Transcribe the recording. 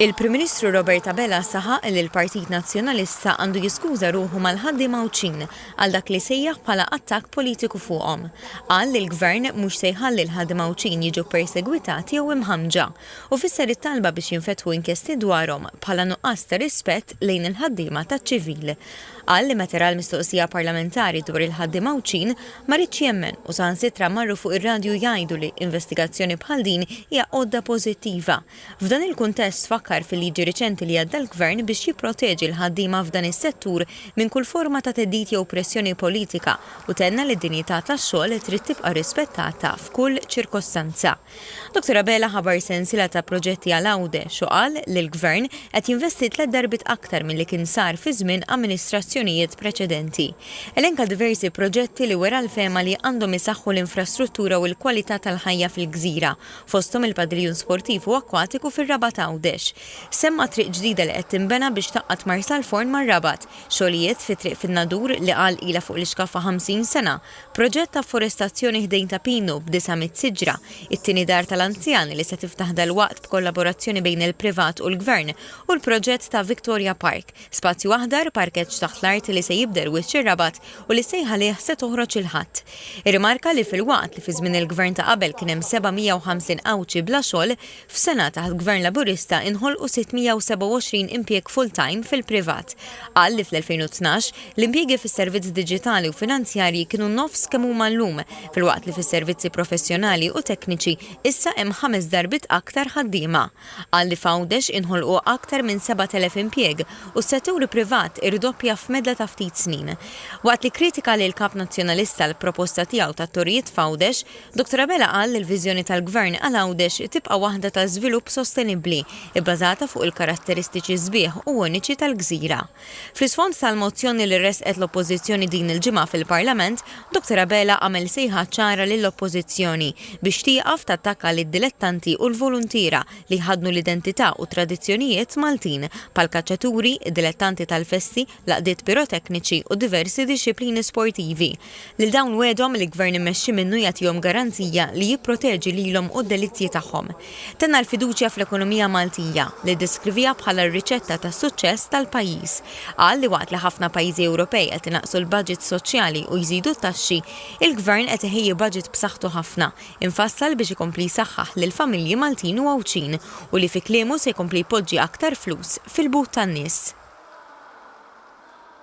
Il-Prim Ministru Robert Abela saħaq li l-Partit Nazzjonalista għandu jiskuża ruħu mal-ħaddiema Għawdxin għal dak li sejjaħ bħala attakk politiku fuqhom. Qal li l-Gvern mhux se jħalli l-ħaddiema Għawdxin jiġu ppersegwitati jew imħammġa u fisser it-talba biex jinfetħu inkjesti dwarhom bħala nuqqas ta' rispett lejn il-ħaddiema taċ-ċivil. Qal li meta ra l-mistoqsija parlamentari dwar il-ħaddiema Għawdxin ma riedx jemmen u saħansitra marru fuq ir-radju jgħidu li investigazzjoni bħal din hija għodda pożittiva. F'dan il-kuntest fakkar fil-liġi riċenti li għadda l-Gvern biex jipproteġi l-ħaddiema f'dan is-settur minn kull forma ta' theddid jew pressjoni politika u tenna li d-dinjità tax-xogħol trid tibqa' rispettata f'kull ċirkostanza. Dottor Abela ħabar sensiela ta' proġetti għal Għawdex u qal li l-Gvern qed jinvesti tlett darbiet aktar milli kien sar fi żmien amministrazzjonijiet preċedenti. Elenka diversi proġetti li wera l-fehma li għandhom isaħħu l-infrastruttura u l-kwalità tal-ħajja fil-gżira, fosthom il-padiljun sportiv u akkwatiku fir-Rabat Għawdex. Semma triq ġdida li qed tinbena biex tgħaqqad Marsalforn mar-Rabat, xogħlijiet fi triq fin-Nadur li qal ilha fuq l-ixkaffa 50 sena, Proġett ta' afforestazzjoni ħdejn Ta' Pinu b'900 siġra, it-tieni dar tal-anzjani li se tiftaħ dalwaqt b'kollaborazzjoni bejn il-privat u l-Gvern u l-proġett ta' Victoria Park, spazju aħdar, parkeġġ taħt l-art li se jibdel wiċċ ir-Rabat u li s-sejħa għalih se toħroġ il-Ħadd. Irrimarka li filwaqt li fi żmien il-Gvern ta' qabel kien hemm 750 Għawdxi bla xogħol, F'sena taħt Gvern Laburista inħolqu 627 impjieg full-time fil-privat. Qal li fl-2012, l-impjiegi fis-servizz diġitali u finanzjarji kienu nofs kemm huma llum, filwaqt li fis-servizzi professjonali u tekniċi issa hemm ħames darbiet aktar ħaddiema. Qal li f'Għawdex inħolqu aktar minn 7,000 impjieg u s-settur privat irdoppja f'medda ta' ftit snin. Waqt li kkritika lill-Kap Nazzjonalista għall-proposta tiegħu tat-torrijiet f'Għawdex, Dottor Abela qal li l-viżjoni tal-Gvern għal Għawdex tibqa' waħda ta' żvilupp sostenibbli, ibbażata fuq il-karatteristiċi sbieħ u uniċi tal-gżira. Fl-isfond tal-mozzjoni li ressqet l-Oppożizzjoni din il-ġimgħa fil-Parlament, Dottor Abela għamel sejħa ċara lill-Oppożizzjoni biex tieqaf tattakka lid-dilettanti u l-voluntiera li jħaddnu l-identità u t-tradizzjonijiet Maltin, bħall-kaċċaturi, id-dilettanti tal-festi, l-għaqdiet pirotekniċi u diversi dixxiplini sportivi. Lil dawn wegħdhom li gvern immexxi minnu jagħtihom garanzija li jipproteġi lilhom u d-delizzji tagħhom. Tenna l-fiduċja fl-ekonomija Maltija, li ddeskriviha bħala r-riċetta tas-suċċess tal-pajjiż. Qal li waqt li ħafna pajjiżi Ewropej qed inaqqsu l-baġits soċjali u jżidu t-taxxi, il-Gvern qed iħejji baġit b'saħħtu ħafna, imfassal biex ikompli jsaħħaħ lill-familji Maltin u Għawdxin u li fi kliemu se jkompli jpoġġi aktar flus fil-but tan-nies.